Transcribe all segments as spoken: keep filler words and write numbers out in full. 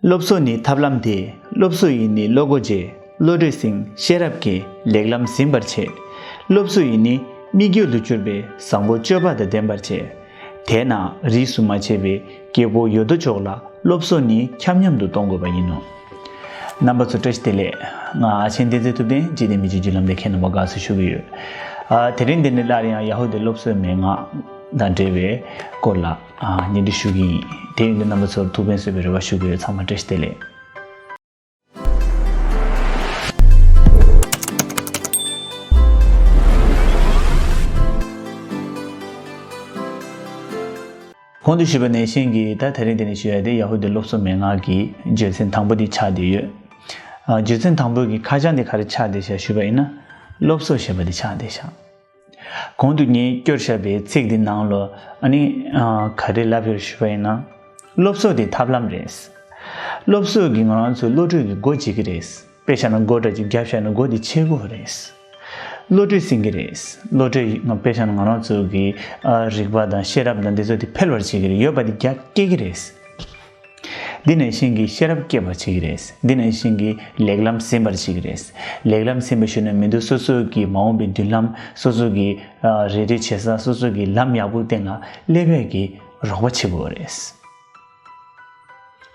སློབ་གསོ་ནི་ཐབས་ལམ་སྟེ། སློབ་གསོ་ཡིས་ནི་བློ་སྒོ་འབྱེད། བློ་གྲོས་སྲིང་ཤེས་རབ་སྐྱེད། ལེགས་ལམ་ཟིན་པར་བྱེད། སློབ་གསོ་ཡིས་ནི་དམིགས་ཡུལ་དུ་གྱུར་པའི་བཟང་པོ་སྤྱོད་པ་དང་ལྡན་པར་བྱེད། དེས་ན་རིས་སུ་མ་ཆད་པའི་སྐྱེ་བོ་ཡོད་དོ་ཅོག་ལ་སློབ་གསོ་ནི་ཁྱབ་མཉམ་དུ་གཏོང་དགོས་པ་ཡིན་ནོ། རྣམ་པ་ཚོ་བཀྲ་ཤིས་བདེ་ལེགས། ང་ཨ་ཆེན་བསྟན་འཛིན་ཐུབ་བསྟན་འཇིག་རྟེན་མི་ཚེའི་བརྒྱུད་ལམ་དེ་ཁྱེད་རྣམ་པ་དགའ་བསུ་ཞུ་གི་ཡོད། ཨ་དེ་རིང་འདི་ནས་སླར་ཡང་ཡ་ཧུ་དཱའི་སློབ་གསོའི་མན་ངག་དང་འབྲེལ་བའི་སྐོར་ལ་ཨ་སྙན་སྒྲོན་ཞུ་གི་ཡིན། དེ་ཡིན་དུས་རྣམ་པ་ཚོར་ཐུགས་ཕན་གསོས་པའི་རེ་བ་ཞུ་གི་ཡོད། ཚང་མ་བཀྲ་ཤིས་བདེ་ལེགས། གོང་དུ་ཞུས་པ་ནང་བཞིན་གྱི་ད་དེ་རིང་འདི་ནས་ཞུ་ཡ་དེ་ཡ་ཧུ་དཱའི་སློབ་གསོ་མན་ངག་གི་བརྗོད་ཚན་དང་པོ་འདི་ཆགས་བསྡད་ཡོད། ཨ་བརྗོད་ཚན་དང་པོ་གི་ཁ་བྱང་འདི་ག་རེ་ཆགས་བསྡད་ཤག་ཞུས་པ་ཡིན་ན། སློབ་གསོ་ཞེས་པ་འདི་ཆགས་བསྡད་ཤག། གོང་དུ་ངས་སྐྱོར་བཞག་པའི་ཚིག་འདི་ནང་ལོ་ཨ་ནི་ཨ་ག་རེ་ལབ་ཡོད་ཞུས་པ་ཡིན་ན། སློབ་གསོ་དེ་ཐབས་ལམ་རེད། སློབ་གསོ་གིས་ང་རང་ཚོའི་བློ་གྲོས་ཀྱི་སྒོ་འབྱེད་ཀྱི་རེད། དཔེ་བཞག་ན་སྒོ་འདྲ་ཅིག་བརྒྱབ་བཞག་ན་སྒོ་དེ་ཕྱེ་དགོས་རེད། བློ་གྲོས་སྲིང་གི་རེད། བློ་གྲོས་ང་དཔེ་བཞག་ན་ང་རང་ཚོ་གི་ཨ་རིག་པ་དང་ཤེས་རབ་དང་འདི་ཚོ་དེ་འཕེལ་བར་བྱེད་ཀྱི་རེད། ཡོད་པ་དེ་རྒྱ་སྐྱེད་ཀྱི་རེད། འདི་ནང་བཞིན་གྱི་ཤེས་རབ་སྐྱེད་པར་བྱེད་ཀྱི་རེད། འདི་ནང་བཞིན་གྱི་ལེགས་ལམ་ཟིན་པར་བྱེད་ཀྱི་རེད། ལེགས་ལམ་ཟིན་པ་ཞུ་ན་མི་འདུག་སོ་སོ་གི་མ་འོངས་པའི་མདུན་ལམ། སོ་སོ་གི་ཨ་རེ་རེ་བྱེད་ས། སོ་སོ་གི་ལམ་ཡག་པོ་སྟེང་ལ་སླེབས་ཡས་ཀྱི་རོགས་པ་བྱེད་དགོས་རེད།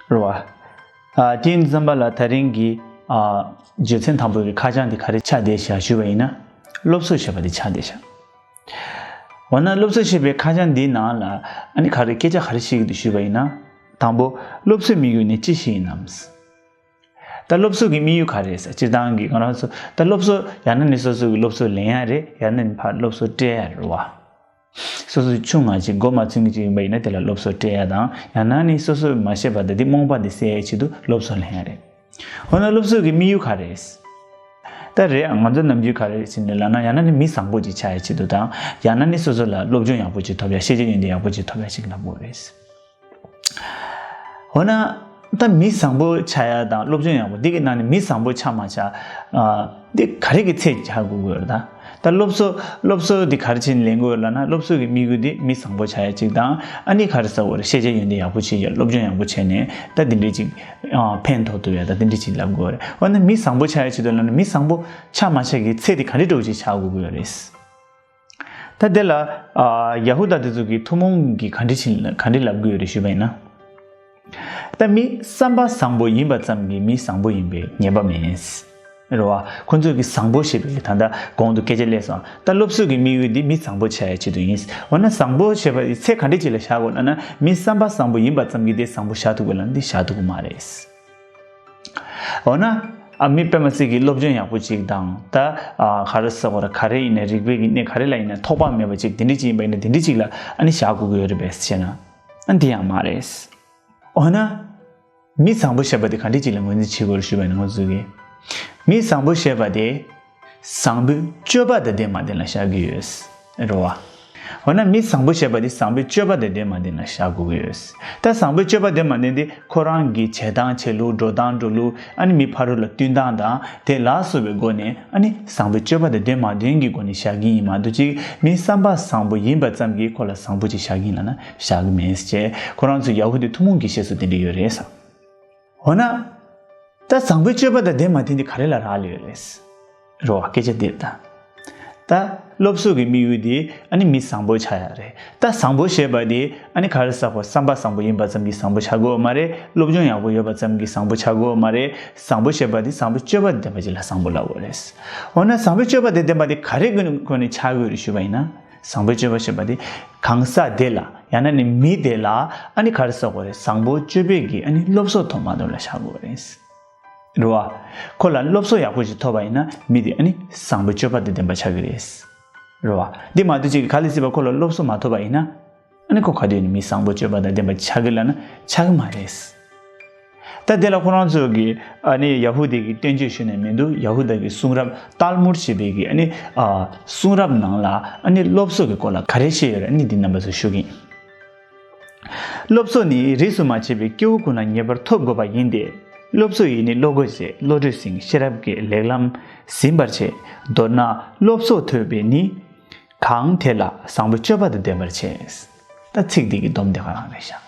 རེད་བ། ཨ་དེ་ཡིན་དུས་ཙམ་པ་ལ་དེ་རིང་གི་ཨ་བརྗོད་ཚན་དང་པོའི་ཁ་བྱང་འདི་ག་རེ་ཆགས་བསྡད་ཤག་ཞུས་པ་ཡིན་ན། སློབ་གསོ་ཞེས་པ་འདི་ཆགས་བསྡད་ཤག། འོ་ན་སློབ་གསོ་ཞེས་པའི་ཁ་བྱང་འདིའི་ནང་ལ་ཨ་ནི་ག་རེ་སྐད་ཆ་ག་རེ་བཤད་ཀྱི་འདུག་ཞུས་པ་ཡིན་ན། དང་པོ། སློབ་གསོའི་དམིགས་ཡུལ་ནི་ཅི་ཞིག་ཡིན་ནམ། ད་སློབ་གསོ་གི་དམིགས་ཡུལ་ག་རེ་རེད་ཟེར། སྤྱིར་བཏང་གི་ང་རང་ཚོ་ད་སློབ་གསོ་ཡང་ན་ནི་སོ་སོ་གི་སློབ་གསོ་ལེན་ཡ་རེད། ཡང་ན་ནི་ཕར་སློབ་གསོ་སྤྲད་ཡ་རེད་བ། སོ་སོ་ཆུང་ང་ཅིག་མགོ་མ་ཚོས་མཁན་ཅིག་ཡིན་པ་ཡིན་ན་དེ་ལ་སློབ་གསོ་སྤྲད་ཡ་དང་། ཡང་ན་ནི་སོ་སོས་མ་ཤེས་པ་དེ་དེ་རྨོངས་པ་དེ་སེལ་ཡའི་ཆེད་དུ་སློབ་གསོ་ལེན་ཡ་རེད། འོ་ན་སློབ་གསོ་གི་དམིགས་ཡུལ་ག་རེ་རེད། ད་རེད། ང་ཚོ་ནམ་རྒྱུན་ག་རེ་ཟེར་ནས་ལབ་ན། ཡང་ན་ནི་མི་བཟང་པོ་ཅིག་ཆགས་ཡའི་ཆེད་དུ་དང་། ཡང་ན་ནི་སོ་སོ་ལ་སློབ་སྦྱོང་ཡག་པོ་ཅིག་ཐོབ་ཡ། ཤེས་བྱ་ཡོན་ཏན་ཡག་པོ་ཅིག་ཐོབ་ཡ་ཞིག་ལབ་དགོས་རེད། འོ་ན། ད་མི་བཟང་པོ་ཆགས་ཡ་དང་སློབ་སྦྱོང་ཡག་པོ་འདི་གི་ནང་ནས་མི་བཟང་པོ་ཆགས་མ་ཆགས། ཨ་འདི་ག་རེ་གི་ཚད་ཆགས་དགོས་ཀྱི་ཡོད་རེད་ད། ད་སློབ་གསོ་སློབ་གསོ་འདི་ག་རེ་བྱས་ནས་ལེན་དགོས་ཡོད་ལབ་ན། སློབ་གསོ་གི་དམིགས་ཡུལ་འདི་མི་བཟང་པོ་ཆགས་ཡ་གཅིག་དང་། ཨ་ནི་ག་རེ་ཟེར་དགོས་རེད། ཤེས་བྱ་ཡོན་ཏན་ཡག་པོ་བྱེད་ཡ། སློབ་སྦྱོང་ཡག་པོ་བྱས་ནས་ད་འདི་འདྲའི་ཅིག་ཨ་ཕན་ཐོགས་ཐུབ་ཡ་ད་འདི་འདྲའི་ཅིག་ལབ་དགོས་རེད། འོ་ན་མི་བཟང་པོ་ཆགས་ཡ་ཆེད་དུ་ལབ་ན། མི་བཟང་པོ་ཆགས་མ་ཆགས་ཀྱི་ཚད་འདི་ག་འདྲ་འདྲ་བོ་ཅིག་ཆགས་དགོས་ཀྱི་ཡོད་རེད། ད་དེ་ལ་ཨ་ཡ་ཧུ་དཱ་དེ་ཚོ་གི་ཐུན་མོང་གི་ག་འདྲ་ཅིག་ག་འདྲ་ལབ་ཀྱི་ཡོད་རེད་ཞུས་པ་ཡིན་ན། ད་མི་བསམ་པ་བཟང་པོ་ཡིན་པ་ཙམ་གྱིས་མི་བཟང་པོ་ཡིན་པའི་ངེས་པ་མེད། རེད་བ། ཁོ་ཚོས་ཀྱི་བཟང་པོ་ཞེས་པའི་ད་ལྟ་གོང་དུ་སྐད་ཆ་སླེབས་སོང་། ད་སློབ་གསོ་གི་དམིགས་ཡུལ་འདི་མི་བཟང་པོ་ཆགས་ཡའི་ཆེད་དུ་ཡིན། འོ་ན་བཟང་པོ་ཞེས་པ་འདི་ཚད་ག་འདྲ་ཅིག་ལ་བཞག་དགོས་ལབ་ན། མི་བསམ་པ་བཟང་པོ་ཡིན་པ་ཙམ་གྱིས་དེ་བཟང་པོ་བཞག་ཐུབ་དགོས་ལབ་ན་འདི་བཞག་ཐུབ་ཀྱི་མ་རེད། འོ་ན། ཨ་མི་དཔེ་མ་སྲིད་ཀྱི་སློབ་སྦྱོང་ཡག་པོ་ཅིག་དང་། ད་ཨ་ག་རེ་ཟེར་དགོས་རེད། ག་རེ་ཡིན་ན་རིག་པའི་གི་གནས་ག་རེ་ལ་ཡིན་ན་ཐོགས་པ་མེད་པ་ཅིག་དེ་འདྲ་ཅིག་ཡིན་པ་ཡིན་ན་དེ་འདྲ་ཅིག་ལ་ཨ་ནི་བཞག་དགོས་ཀྱི་ཡོད་རེད་པས་ཟེར་ན། ཨ་འདི་ཡང་མ་རེད། འོ་ན། མི་བཟང་པོ་ཞེས་པ་དེ་ག་འདྲ་ཅིག་ལ་ངོས་འཛིན་བྱེད་དགོས་རེད་ཞུས་པ་ཡིན་ན། ང་ཚོ་གིས་མི་བཟང་པོ་ཞེས་པ་དེ་བཟང་པོའི་སྤྱོད་པ་དང་ལྡན་མ་ལྡན་ལ་བཞག་གི་ཡོད་རེད་བ། འོ་ན་མི་བཟང་པོ་ཞེས་པ་དེ་བཟང་པོའི་སྤྱོད་པ་དང་ལྡན་མ་ལྡན་ལ་བཞག་དགོས་ཀྱི་ཡོད། ད་བཟང་པོའི་སྤྱོད་པ་ལྡན་མ་ལྡན་དེ་ཁོ་རང་གི་བྱེད་སྟངས་བྱེད་ལུགས། འགྲོ་སྟངས་འགྲོ་ལུགས། ཨ་ནི་མི་ཕ་རོལ་ལ་བསྟུན་སྟངས་དང་དེ་ལ་སོགས་པའི་སྒོ་ནས། ཨ་ནི་བཟང་པོའི་སྤྱོད་པ་དང་ལྡན་མ་ལྡན་གྱི་སྒོ་ནས་བཞག་གི་ཡིན་མ་གཏོགས། ཅིག་མི་བསམ་པ་བཟང་པོ་ཡིན་པ་ཙམ་གྱིས་ཁོ་ལ་བཟང་པོ་ཅིག་བཞག་གི་ཡིན་ལབ་ན་བཞག་གི་མེད་ཅེས། ཁོ་རང་ཚོ་ཡ་ཧུ་དཱའི་ཐུན་མོང་གི་བཤད་སྲོལ་དེ་འདྲ་ཡོད་རེད་ཟེར། འོ་ན། ད་བཟང་པོའི་སྤྱོད་པ་དང་ལྡན་མ་ལྡན་དེ་ག་རེ་ལ་རག་ལས་ཡོད་རེད། རེད་བ། སྐད་ཆ་འདིར་ད། ད་སློབ་གསོ་གི་དམིགས་ཡུལ་དེ་ཨ་ནི་མི་བཟང་པོ་ཆགས་ཡ་རེད། ད་བཟང་པོ་ཞེས་པ་དེ་ཨ་ནི་ག་རེ་ཟེར་དགོས། བསམ་པ་བཟང་པོ་ཡིན་པ་ཙམ་གྱིས་བཟང་པོ་ཆགས་ཀྱི་ཡོད་མ་རེད། སློབ་སྦྱོང་ཡག་པོ་ཡོད་པ་ཙམ་གྱིས་བཟང་པོ་ཆགས་ཀྱི་ཡོད་མ་རེད། བཟང་པོ་ཞེས་པ་དེ་བཟང་པོའི་སྤྱོད་པ་དང་ལྡན་པ་ཅིག་ལ་བཟང་པོ་ལབ་དགོས་རེད། འོ་ན་བཟང་པོའི་སྤྱོད་པ་དང་ལྡན་པ་དེ་ག་རེའི་སྒོ་ནས་ཆགས་ཀྱི་ཡོད་རེད་ཞུས་པ་ཡིན་ན། བཟང་པོའི་སྤྱོད་པ་ཞེས་པ་དེ་གང་ཟག་དེ་ལ། ཡང་ན་ནི་མི་དེ་ལ་ཨ་ནི་ག་རེ་ཟེར་དགོས་རེད། བཟང་པོ་སྤྱོད་པའི་གི་ཨ་ནི་སློབ་གསོ་ཐོབ་མ་ཐོབ་ལ་བཞག་དགོས་རེད། རེད་བ། ཁོ་ལ་སློབ་གསོ་ཡག་པོ་ཞིག་ཐོབ་པ་ཡིན་ན་མི་དེ་ཨ་ནི་བཟང་པོའི་སྤྱོད་པ་དང་ལྡན་པ་ཆགས་ཀྱི་རེད། རེད་བ། འདི་མ་གཏོགས་ཅིག་ག་ལ་སྲིད་པ་ཁོ་ལ་སློབ་གསོ་མ་ཐོབ་པ་ཡིན་ན། ཨ་ནི་ཁོ་ག་དུས་ནས་མི་བཟང་པོ་སྤྱོད་པ་དང་ལྡན་པ་ཆགས་ཀྱི་ལབ་ན་ཆགས་ཀྱི་མ་རེད། ད་དེ་ལ་ཁོ་རང་ཚོ་གིས་ཨ་ནི་ཡ་ཧུ་དཱ་གི་བསྟན་བཅོས་ཞུས་ནས་མི་འདུག་ཡ་ཧུ་དཱ་གི་གསུང་རབ་ཏཱལ་མུད་ཅེས་པའི་གི་ཨ་ནི་ཨ་གསུང་རབ་ནང་ལ་ཨ་ནི་སློབ་གསོ་གི་སྐོར་ལ་ག་རེ་བཤད་ཡོད་རེད། ཨ་ནི་འདི་རྣམ་པ་ཚོར་ཞུ་གི་ཡིན། སློབ་གསོ་ནི་རིས་སུ་མ་ཆད་པའི་སྐྱེ་བོ་ཀུན་ལ་ངེས་པར་ཐོབ་དགོས་པ་ཡིན་ཏེ། སློབ་གསོ་ཡིས་ནི་བློ་སྒོ་འབྱེད། བློ་གྲོས་སྲིང་། ཤེས་རབ་སྐྱེད། ལེགས་ལམ་ཟིན་པར་བྱེད། མདོར་ན་སློབ་གསོ་ཐོས་པས་ནི། གང་དེ་ལ་བཟང་པོའི་སྤྱོད་པ་དང་ལྡན་པར་བྱེད། ད་ཚིག་འདི་གི་སྡོམ་དེ་ག་རང་རེད་ཤག།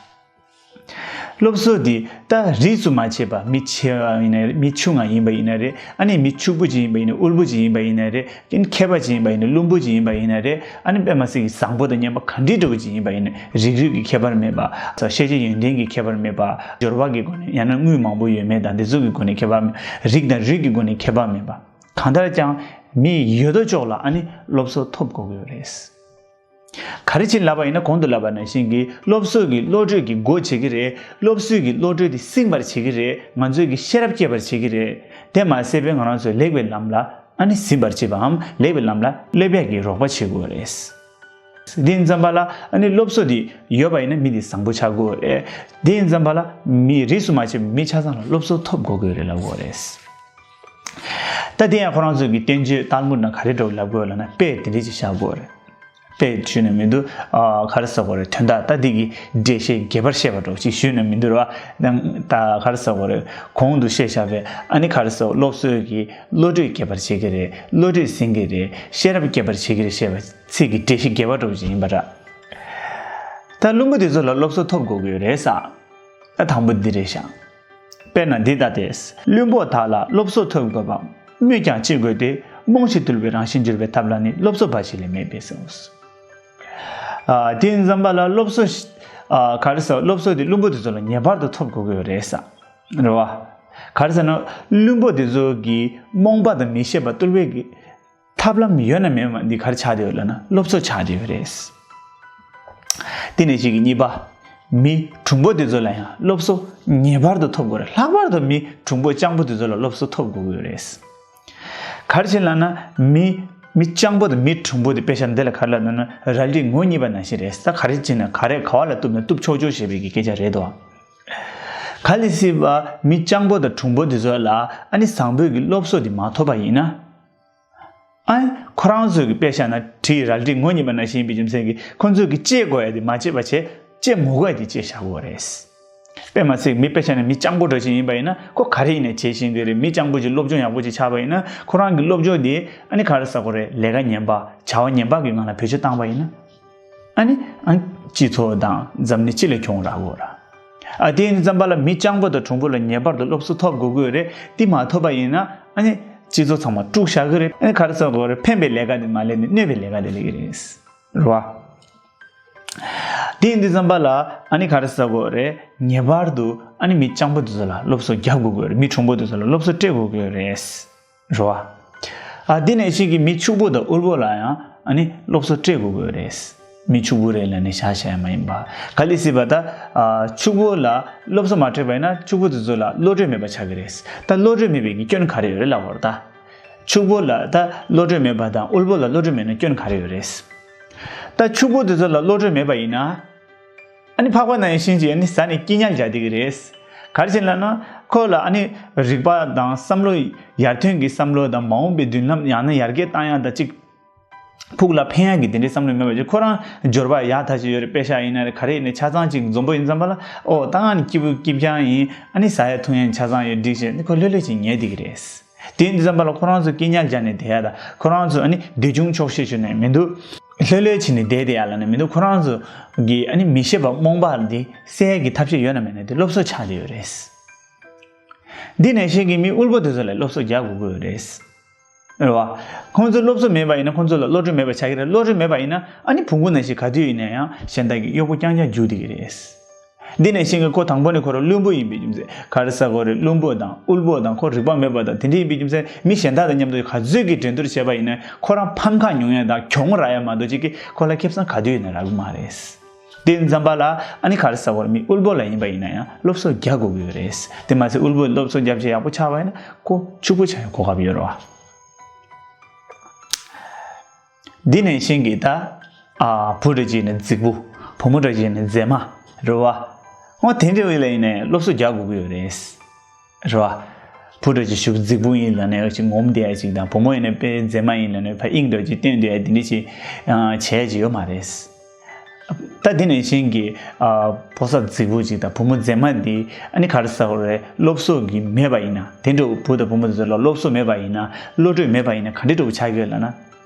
སློབ་གསོ་འདི་ད་རིས་སུ་མ་ཆད་པ། མི་ཆེ་བ་ཡིན་ན་རེད། མི་ཆུང་བ་ཡིན་པ་ཡིན་ན་རེད། ཨ་ནི་མི་ཕྱུག་པོ་ཅིག་ཡིན་པ་ཡིན་ན། དབུལ་པོ་ཅིག་ཡིན་པ་ཡིན་ན་རེད། ཨ་ནི་མཁས་པ་ཅིག་ཡིན་པ་ཡིན་ན། བླུན་པོ་ཅིག་ཡིན་པ་ཡིན་ན་རེད། ཨ་ནི་དཔེ་མ་སྲིད་ཀྱི་བཟང་པོ་དང་ངན་པ་ག་འདྲའི་འདྲ་པོ་ཅིག་ཡིན་པ་ཡིན་ན། རིགས་རུས་ཀྱི་ཁྱད་པར་མེད་པ། ཤེས་བྱ་ཡོན་ཏན་གྱི་ཁྱད་པར་མེད་པ། འབྱོར་བ་གི་སྒོ་ནས། ཡང་ན་དངུལ་མང་པོ་ཡོད་མེད་དང་དེ་ཚོ་གི་སྒོ་ནས་ཁྱད་པར་མེད། རིགས་དང་རུས་ཀྱི་སྒོ་ནས་ཁྱད་པར་མེད་པ། གང་ལྟར་ཀྱང་མི་ཡོད་དོ་ཅོག་ལ་ཨ་ནི་སློབ་གསོ་ཐོབ་དགོས་ཀྱི་ཡོད་རེད། ག་རེ་བྱས་ལབ་པ་ཡིན་ན། གོང་དུ་ལབ་པ་ནང་བཞིན་གྱི་སློབ་གསོ་གི་བློ་གྲོས་ཀྱི་སྒོ་འབྱེད་ཀྱི་རེད། སློབ་གསོ་གི་བློ་གྲོས་དེ་སྲིང་བར་བྱེད་ཀྱི་རེད། ང་ཚོའི་གི་ཤེས་རབ་སྐྱེད་པར་བྱེད་ཀྱི་རེད། དེ་མ་ཟད་པའི་ང་རང་ཚོས་ལེགས་པའི་ལམ་ལ་ཨ་ནི་ཟིན་པར་བྱེད་པའམ། ལེགས་པའི་ལམ་ལ་སླེབས་ཡག་གི་རོགས་པ་བྱེད་དགོས་རེད། དེ་ཡིན་ཙམ་པ་ལ་ཨ་ནི་སློབ་གསོ་དེ་ཡོད་པ་ཡིན་ན་མི་དེ་བཟང་པོ་ཆགས་དགོས་རེད། དེ་ཡིན་ཙམ་པ་ལ་མི་རིས་སུ་མ་ཆད་པའི་མི་ཆ་ཚང་ལ་སློབ་གསོ་ཐོབ་དགོས་ཀྱི་རེད་ལབ་དགོས་རེད། ད་དེ་ཡང་ཁོ་རང་ཚོ་གི་བསྟན་བཅོས་ལྟད་མོ་ནང་ག་རེ་འདྲ་པོ་ལབ་དགོས་ལབ་ན། དཔེ་དེ་འདྲ་ཅིག་བཞག་དགོས་རེད། དཔེ་ཞུས་ན་མི་འདུག་ཨ། ག་རེ་ཟེར་དགོས་རེད། དོན་དག་ད་འདི་གི་འགྲེལ་བཤད་རྒྱས་པར་བཤད་པ་འདྲ་པོ་ཅིག་ཞུས་ན་མི་འདུག་ར། ད་ག་རེ་ཟེར་དགོས་རེད། གོང་དུ་བཤད་བཞག་པའི་ཨ་ནི་ག་རེ་ཟེར། སློབ་གསོ་གི་བློ་གྲོས་རྒྱས་པར་བྱེད་ཀྱི་རེད། བློ་གྲོས་ཟིན་གྱི་རེད། ཤེས་རབ་རྒྱས་པར་བྱེད་ཀྱི་རེད་ཞེས་པ་ཚིག་གི་འགྲེལ་བཤད་རྒྱས་པ་འདྲ་པོ་ཅིག་ཡིན་པ་འདྲ། ད་བླུན་པོ་དེ་ཚོ་ལ་སློབ་གསོ་ཐོབ་དགོས་ཀྱི་ཡོད་རེད་ས། ད་དང་པོ་འདི་རེད་ཤག་དཔེར་ན་འདི་ལྟ་སྟེ། བླུན་པོ་དག་ལ་སློབ་གསོ་ཐོབ་དགོས་པ། སྨོས་ཀྱང་ཅི་དགོས་ཏེ། རྨོངས་ཤིང་དུལ་བའི་རང་བཞིན་འགྱུར་བའི་ཐབས་ལ་ནི། སློབ་གསོ་འབའ་ཞིག་ལས་མེད་པས་ཟེར། ཨ། དེ་ཡིན་ཙམ་པ་ལ་སློབ་གསོ་ཞིག་ཨ། ག་རེ་ཟེར། སློབ་གསོ་དེ་བླུན་པོ་དེ་ཚོ་ལ་ངེས་པར་དུ་ཐོབ་དགོས་ཀྱི་ཡོད་རེད་ས། རེད་བ། ག་རེ་ཟེར་ན། བླུན་པོ་དེ་ཚོ་གི་རྨོངས་པ་དང་མི་ཤེས་པ་བཏུལ་བའི་གི་ཐབས་ལམ་ཡོད་ན་མེད་ན་འདི་ག་རེ་ཆགས་བསྡད་ཡོད་ལབ་ན། སློབ་གསོ་ཆགས་བསྡད་ཡོད་རེད། དེ་ནས་གཅིག་གི་གཉིས་པ། མི་གྲུང་པོ་དེ་ཚོ་ལ་ཡང་སློབ་གསོ་ངེས་པར་དུ་ཐོབ་དགོས་རེད། ལྷག་པར་དུ་མི་གྲུང་པོ་སྤྱང་པོ་དེ་ཚོ་ལ་སློབ་གསོ་ཐོབ་དགོས་ཀྱི་ཡོད་རེད། ག་རེ་བྱས་ལབ་ན། མི་མི་སྤྱང་པོ་དང་མི་གྲུང་པོ་དེ་དཔེ་ཆ་འདི་ལ་ག་རེ་ལབ་ན། རལ་གྲི་ངོ་གཉིས་པ་ནང་བཞིན་རེད། ད་ག་རེ་བྱས་ན་ག་རེ་ག་བ་ལ་གཏུབ་ན་གཏུབ་ཆོག་ཆོག་ཞེས་པའི་གི་སྐད་ཆ་རེད་དོ། གལ་སྲིད་པ་མི་སྤྱང་པོ་དང་གྲུང་པོ་དེ་ཚོ་ལ་ཨ་ནི་བཟང་པོའི་གི་སློབ་གསོ་དེ་མ་ཐོབ་པ་ཡིན་ན། ཨ། ཁོ་རང་ཚོའི་གི་དཔེ་བཞག་ན་གྲི་རལ་གྲི་ངོ་གཉིས་པ་ནང་བཞིན་ཡིན་པའི་རྒྱུ་མཚན་གྱིས་ཁོ་ཚོས་གི་བཅད་དགོས་ཡ་དེ་མ་བཅད་པ་བྱས། བཅད་མི་དགོས་ཡ་དེ་བཅད་བཞག་དགོས་རེད། དཔེ་མ་སྲིད་མི་དཔེ་བཞག་ན་མི་སྤྱང་པོ་འདྲ་ཞིག་ཡིན་པ་ཡིན་ན་ཁོ་ག་རེ་ཡིན་ནའི་བྱེད་ཤེས་ཀྱི་རེད། མི་སྤྱང་པོ་ཅིག་སློབ་སྦྱོང་ཡག་པོ་ཅིག་ཆགས་པ་ཡིན་ན་ཁོ་རང་གི་སློབ་སྦྱོང་དེ་ཨ་ནི་ག་རེ་ཟེར་དགོས་རེད། ལས་ཀ་ངན་པ་བྱ་བ་ངན་པ་གི་ངང་ལ་བེད་སྤྱོད་བཏང་པ་ཡིན་ན། ཨ་ནི་ཨ། སྤྱི་ཚོགས་དང་འཛམ་གླིང་སྤྱི་ལ་གྱོང་རག་གོ་ར། ཨ། དེ་ཡིན་ཙམ་པ་ལ་མི་སྤྱང་པོ་དང་གྲུང་པོ་ལ་ངེས་པར་དུ་སློབ་གསོ་ཐོབ་དགོས་ཀྱི་ཡོད་རེད། དེ་མ་ཐོབ་པ་ཡིན་ན་ཨ་ནི་སྤྱི་ཚོགས་ཚང་མ་དཀྲུག་བཞག་གི་རེད། ཨ་ནི་ག་རེ་ཟེར་དགོས་རེད། ཕན་པའི་ལས་ཀ་དེ་མ་ལས་ནས་གནོད་པའི་ལས་ཀ་དེ་ལས་ཀྱི་རེད། རེད་བ། དེ་ཡིན་དུས་ཙམ་པ་ལ་ཨ་ནི་ག་རེ་ཟེར་དགོས་རེད། ངེས་པར་དུ་ཨ་ནི་མི་སྤྱང་པོ་དེ་ཚོ་ལ་སློབ་གསོ་རྒྱག་དགོས་ཀྱི་ཡོད་རེད། མི་གྲུང་པོ་དེ་ཚོ་ལ་སློབ་གསོ་སྤྲད་དགོས་ཀྱི་ཡོད་རེད། རེད་བ། ཨ། འདི་ནས་ཅིག་གི་མི་ཕྱུག་པོ་དང་དབུལ་པོ་ལ་ཡང་ཨ་ནི་སློབ་གསོ་སྤྲད་དགོས་ཀྱི་ཡོད་རེད། མི་ཕྱུག་པོ་རེད་ལབ་ནས་བཞག་བཞག་ཡ་མ་ཡིན་པ། གལ་སྲིད་པ་ད། ཨ། ཕྱུག་པོ་ལ་སློབ་གསོ་མ་སྤྲད་པ་ཡིན་ན་ཕྱུག་པོ་དེ་ཚོ་ལ་བློ་གྲོས་མེད་པ་ཆགས་ཀྱི་རེད། ད་བློ་གྲོས་མེད་པའི་གི་སྐྱོན་ག་རེ་ཡོད་རེད་ལབ་པ་རེད་ད། ཕྱུག་པོ་ལ་ད་བློ་གྲོས་མེད་པ་དང་དབུལ་པོ་ལ་བློ་གྲོས་མེད་ན་སྐྱོན་ག་རེ་ཡོད་རེད། ད་ཕྱུག་པོ་དེ་ཚོ་ལ་བློ་གྲོས་མེད་པ་ཡིན་ན། ཨ་ནི་ཕག་པ་ནང་བཞིན་གྱི་ཨ་ནི་ཟ་ནས་སྐྱིད་ཉལ་བྱ་བསྡད་ཀྱི་རེད། ག་རེ་བྱས་ལབ་ན། ཁོ་ལ་ཨ་ནི་རིག་པ་དང་བསམ་བློ་ཡར་ཐོན་གྱི་བསམ་བློ་དང་མ་འོངས་པའི་མདུན་ལམ་ཡང་ན་ཡར་རྒྱས་བཏང་ཡག་དང་གཅིག་ཕུགས་ལ་ཕན་ཡག་གི་དེ་འདྲའི་བསམ་བློ་མེད་པ་ཅིག་ཁོ་རང་འབྱོར་པ་ཡག་ཐག་ཆོད་ཡོད་རེད། པེ་ཤག་ཡིན་ན་རེད། ག་རེ་ཡིན་ནའི་ཆ་ཚང་ཅིག་འཛོམས་པོ་ཡིན་ཙམ་པ་ལ། ཨོ། ད་ང་ནི་སྐྱིད་པོ་སྐྱིད་རྐྱང་ཡིན། ཨ་ནི་ཟ་ཡག་འཐུང་ཡག་ཆ་ཚང་ཡོད་འགྲིག་བྱས་ནི་ཁོ་ལྷོད་ལྷོད་ཅིག་ཉལ་བསྡད་ཀྱི་རེད། དེ་ཡིན་དུས་ཙམ་པ་ལ་ཁོ་རང་ཚོ་སྐྱིད་ཉལ་བྱས་ནས་བསྡད་ཡ་དང་ཁོ་རང་ཚོ་ཨ་ནི་འདོད་ཆུང་ཆོག་ཤེས་བྱས་ནས་མི་འདུག་ལྷོད་ལྷོད་བྱས་ནས་བསྡད་བསྡད་ཡ་ལབ་ནས་མི་འདུག་ཁོ་རང་ཚོ་གི་ཨ་ནི་མི་ཤེས་པ་རྨོངས་པ་འདི་སེལ་ཡ་གི་ཐབས་ཤེས་ཡོད་ན་མེད་ན་དེ་སློབ་གསོ་ཆགས་བསྡད་ཡོད་རེད། འདི་ནང་བཞིན་གྱི་མི་དབུལ་པོ་དེ་ཚོ་ལ་སློབ་གསོ་རྒྱག་དགོས་ཀྱི་ཡོད་རེད། རེད་བ། ཁོང་ཚོ་སློབ་གསོ་མེད་པ་ཡིན་ན་ཁོང་ཚོ་ལ་བློ་གྲོས་མེད་པ་ཆགས་ཀྱི་རེད། བློ་གྲོས་མེད་པ་ཡིན་ན་ཨ་ནི་བོང་བུ་ནང་བཞིན་ག་དུས་ཡིན་ན་ཡང་གཞན་དག་གི་གཡོག་པོ་རྐྱང་རྐྱང་རྒྱུག་བསྡད་ཀྱི་རེད། འདི་ནང་བཞིན་གྱི་ཁོ་དང་པོ་ནས་ཁོ་རང་བླུན་པོ་ཡིན་པའི་རྒྱུ་མཚན། ག་རེ་ཟེར་དགོས་རེད། བླུན་པོ་དང་དབུལ་པོ་དང་ཁོ་རིག་པ་མེད་པ་དང་དེ་འདྲ་ཡིན་པའི་རྒྱུ་མཚན་མི་གཞན་དག་དང་མཉམ་དུ་ག་ཚོད་ཀྱི་འགྲན་བསྡུར་བྱས་པ་ཡིན་ན་ཁོ་རང་ཕམ་ཁ་མྱོང་ཡ་དང་གྱོང་རག་ཡ་མ་གཏོགས་ཅིག་གིས་ཁོ་ལ་ཁེ་བཟང་ག་དུས་ཡིན་ན་རག་གི་མ་རེད། དེ་ཡིན་ཙམ་པ་ལ་ཨ་ནི་ག་རེ་ཟེར་དགོས་རེད། མི་དབུལ་པོ་ལ་ཡིན་པ་ཡིན་ན་ཡང་སློབ་གསོ་རྒྱག་དགོས་ཀྱི་ཡོད་རེད། དེ་མ་ཟད་དབུལ་པོ་སློབ་གསོ་རྒྱབ་བྱས་ཡག་པོ་ཆགས་པ་ཡིན་ན་ཁོ་ཕྱུག་པོ་ཆགས་ཡ་གོ་སྐབས་ཡོད་རེད་བ། འདི་ནང་བཞིན་གྱི་ད། ཨ། བུ་འདྲ་ཅིག་ནི་རྫིག་པོ། བུ་མོ་འདྲ་ཅིག་ནི་མཛེས་མ། རེད་བ། འོ་དེ་འདྲ་བོ་ལ་ཡིན་ནའི་སློབ་གསོ་རྒྱག་དགོས་ཀྱི་ཡོད་རེད། རེད་བ། བུ་འདྲ་ཅིག་ཞུགས་རྫིག་པོ་ཡིན་ལབ་ནས་ཅིག་ངོམ་བསྡད་ཡ་ཅིག་དང་བུ་མོ་ཡིན་ན་དཔེ་མཛེས་མ་ཡིན་ལབ་ནས་ཕར་དབྱིངས་འདྲ་ཅིག་སྟོན་བསྡད་ཡ་དེ་འདྲ་ཅིག་བྱས་ཅིག་ཡོད་མ་རེད། ད་འདི་ནང་བཞིན་གྱི། ཨ། ཕོ་གསར་རྫིག་པོ་ཅིག་དང་བུ་མོ་མཛེས་མ་འདི་ཨ་ནི་ག་རེ་ཟེར་དགོས་རེད། སློབ་གསོ་གི་མེད་པ་ཡིན་ན། དེ་འདྲ་བོ་བུ་དང་བུ་མོ་དེ་ཚོ་ལ་སློབ་གསོ་མེད་པ་ཡིན་ན། བློ་གྲོས་མེད་པ་ཡིན་ན་ག་འདྲ་འདྲ་བོ་ཆགས་ཀྱི་ཡོད་ལབ་ན།